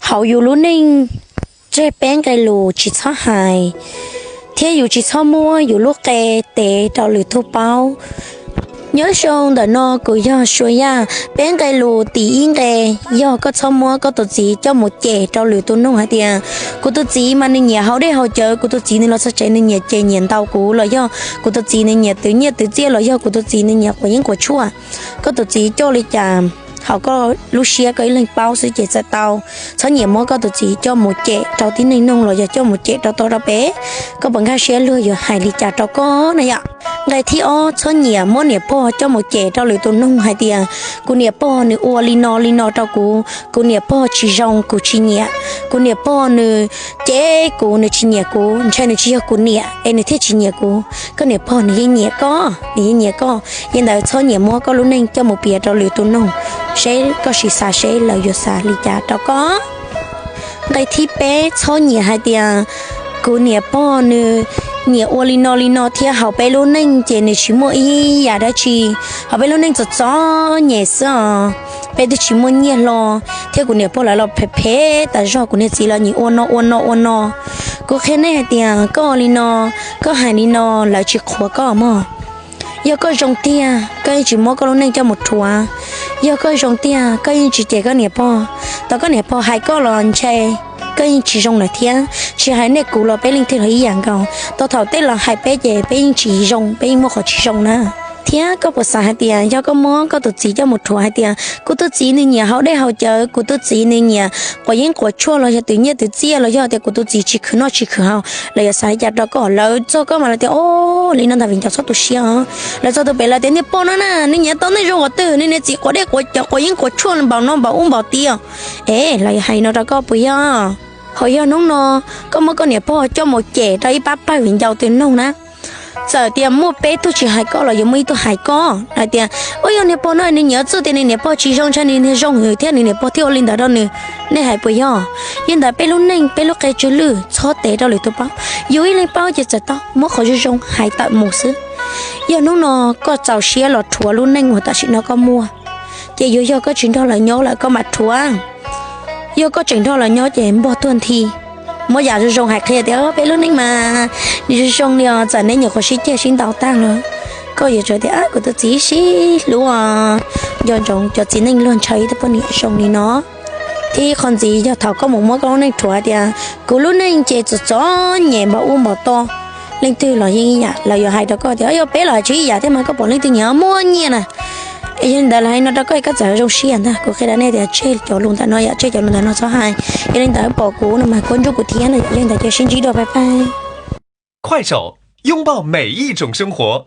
Hauv yus lub neej, tseg peb nqe lus tsis txhob hais, thiab yus tsis txhob muab yus lub qe tev rau lwm tus paub. Nyob zoo ntawm no kuv yog Sua Yaj. Peb nqe lus tim ib nqe yog koj txhob muab koj tus txiv coj mus cem rau lwm tus nug hais tias, kuv tus txiv mas nws nyiam haus dej haus cawv, kuv tus txiv nws los txog tsev nws nyiam cem nyiam ntaus kuv, los yog kuv tus txiv nws nyiam twv nyiaj twv txiaj, los yog kuv tus txiv nws nyiam quav yeeb quav tshuaj. Koj tus txiv coj li cas hauv koj lub siab koj ib leeg paub xwb ces txawm tau. Txhob nyiam muab koj tus txiv coj mus cem rau tib neeg nug los yog coj mus cem rau tau rau pem. Koj puas nkag siab luag yuav hais li cas rau koj na yom? Nqe thib ob, txhob nyiam muab niam pog coj mus cem rau lwm tus nug hais tias, kuv niam pog nws ua li no li no rau kuv, kuv niam pog tsis zoo kuv tsis nyiam, kuv niam pog nws cem kuv nws tsis nyiam kuv, ntshai nws tsis yog kuv niam es nws thiaj tsis nyiam kuv. Koj niam pog nws yeej nyiam koj, nws yeej nyiam koj. Yog li ntawd txhob nyiam muab koj lub neej coj mus piav rau lwm tus nug, seb koj sim xav seb lawv yuav xav li cas rau koj. Nqe thib peb, txhob nyiam hais tias, kuv niam pog nws nyiam ua li no li no thiab hauv peb lub neej ces nws tsis muaj ib yam dab tsi. Hauv peb lub neej txom txom nyem xwb os, peb twb tsis muaj nyiaj hlo, thiab kuv niam pog lawv los phem phem tas zog, kuv niag txiv los nyiam ua no ua no ua no. Kuv qhia nej hais tias koj ua li no, koj hais li no, lawv tsis qhuas koj mog. Yog koj zoo tiag koj yeej tsis muab koj lub neej coj mus rhuav. Yog koj zoo tiag koj yeej tsis cem koj niam pog. Tau koj niam pog hais koj los ntshe koj yeej tsis zoo lawm thiab. Tsis hais nej kuv los peb leej twg los ib yam nkaus, tau thaum tej laus hais peb ces peb yeej tsis zoo, peb yeej muaj qhov tsis zoo na. Thiab koj puas xav hais tias yog koj muab koj tus txiv coj mus rhuav hais tias kuv tus txiv nws nyiam haus dej haus cawv, kuv tus txiv nws nyiam quav yeeb quav tshuaj los yog twv nyiaj twv txiaj, los yog tias kuv tus txiv tsis khwv noj tsis khwv haus, lawv yuav xav li cas rau koj? Lawv txog koj mas lawv tias, o, li no ntag viv ncaus txhob tu siab os. Lawv txog tus pem lawv tias niag pog no na nws nyiam tau neeg zoo qhov twg, nws niag txiv quav dej quav cawv quav yeeb quav tshuaj npaum no npaum ub npaum tid. Es lawv yuav hais li no rau koj puas yog? Ho yog hnub no koj muab koj niam pog coj mus cem rau ib pab pawg viv ncaus twg nug na, txawm tias muaj peb tug tsis hais koj los yuav muaj ib tug hais koj hais tias, ua yog niag pog no nws nyiam txuj tias nws niam pog tsis zoo, ntshai nws niag zoo hwv thiab nws niam pog thiaj ua li ntawd rau nws. Nej hais puas yog? Yog li ntawd peb lub neej peb lub qe tsw lwj txhob tev rau lwm tus paub. Yus ib leeg paub ces txawm tau muab qhov zoo zoo hais tawm mus xwb. Yog hnub no koj txaus siab los rhuav lub neej uas tam sim no koj muaj, ces yuav yog koj tsis nrog lawv nyob lawm koj mam rhuav. Yog koj tseem nrog lawv nyob ces npog tuag nthi. Muab yam zoo zoo hais qhia tias peb lub neej mas nws zoo zoo li os, txawm neb nyuam qhuav sib ceg sib ntaus tag los koj yuav tsum tias kuv tus txiv sib hlub os. Nco ntsoov cov txiv neej luag ntshaw ib tug poj niam zoo li no. Thiab qhov ntxiv yog thaum koj mus muab koj lub neej rhuav tias kuv lub neej ces txom txom nyem npaum ub npaum to, leej twg los yeej ib yam, lawv yuav hais rau koj tias yog peb los tsis ib yam thiab mas koj pom leej twg nyiam muaj nyiaj na. Es yog li ntawd lawv hais no rau koj es koj txawm zoo siab ntag. Kuv qhia rau nej tias tseg cov lus ntawm no yom, tseg cov lus ntawm no txhob hais. Yog li ntawd pom kuv no mas kuab ntsuj kuv thiab no yom, yog li ntawd ces sib ntsib dua, bye bye. 快手，拥抱每一种生活。